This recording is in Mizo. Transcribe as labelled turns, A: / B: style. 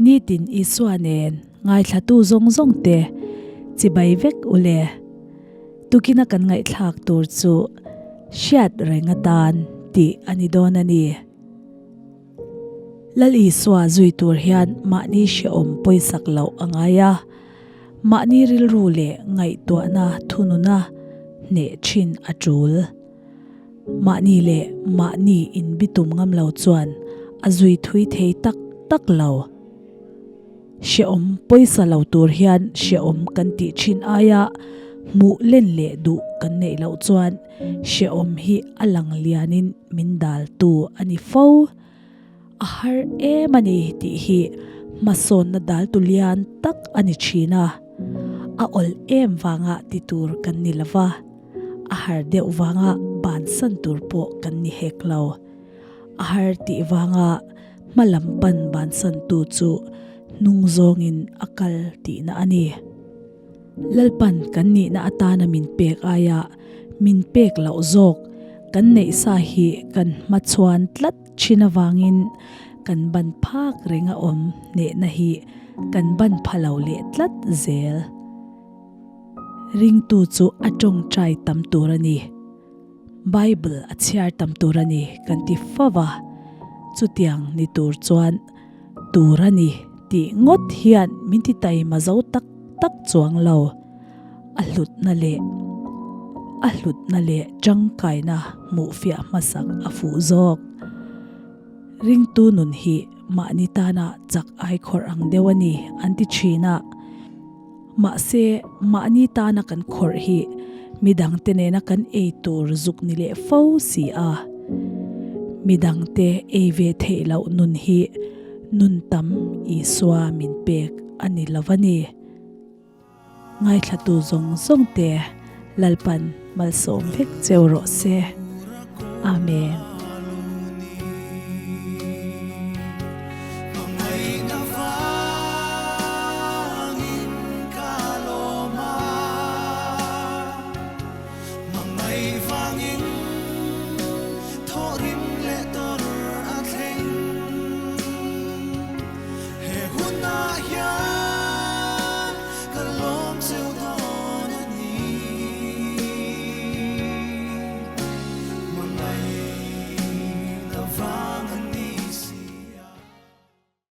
A: Nitin Isua nen ngaithlatu zawng zawng te chibai vek u le. Tukina kan ngaihthlak tur chu hriat reng atan tih a ni dawn a ni. Lal Isua zui tur hian mahni hrehawm pawisak loh a ngai a, mahni rilru leh ngaihtuahna thununa hneh thin a tul. Mahni leh mahni inbitum ngam lo chuan a zui thui thei tak tak lo. Hrehawm pawisa lo tur hian hrehawm kan tih thin aia hmuh len leh duh kan neih loh chuan hrehawm hi a lang lianin min dal tu a ni fo. A har em a ni tih hi hmasawnna dal tu lian tak a ni thin a, a awl em vanga ti tur kan ni lo va, a har deuh vanga bansan tur pawh kan ni hek lo. A har tih vanga hma lam pan bansan tu chu hnung zawngin a kal tihna a ni. Lalpan kan nihna atana min pek aia min pek loh zawk kan neih sa hi kan hmachhuan tlat thin avangin kan ban phak reng a awm hnehna hi kan ban pha lo leh tlat zel. Ringtu chu a tawngtai tam tur a ni. Bible a chhiar tam tur a ni kan ti fo va, chutiang ni tur chuan tur a ni tih ngawt hian min ti taima zo tak tak chuang lo. A hlutna leh a hlutna leh tangkaina hmuh fiah hmasak a fuh zawk. Ringtu nun hi mahni tana chak ai khawrh ang deuh a ni an ti thin a. Mahse, mahni tana kan khawrh hi midangte nena kan ei tur zuk ni leh fo si a. Midangte ei ve theih loh nun hi nun tam Isua min pek a ni lo a ni. Ngaithlatu zawng zawng te Lalpan malsawm vek cheu rawh se. Amen.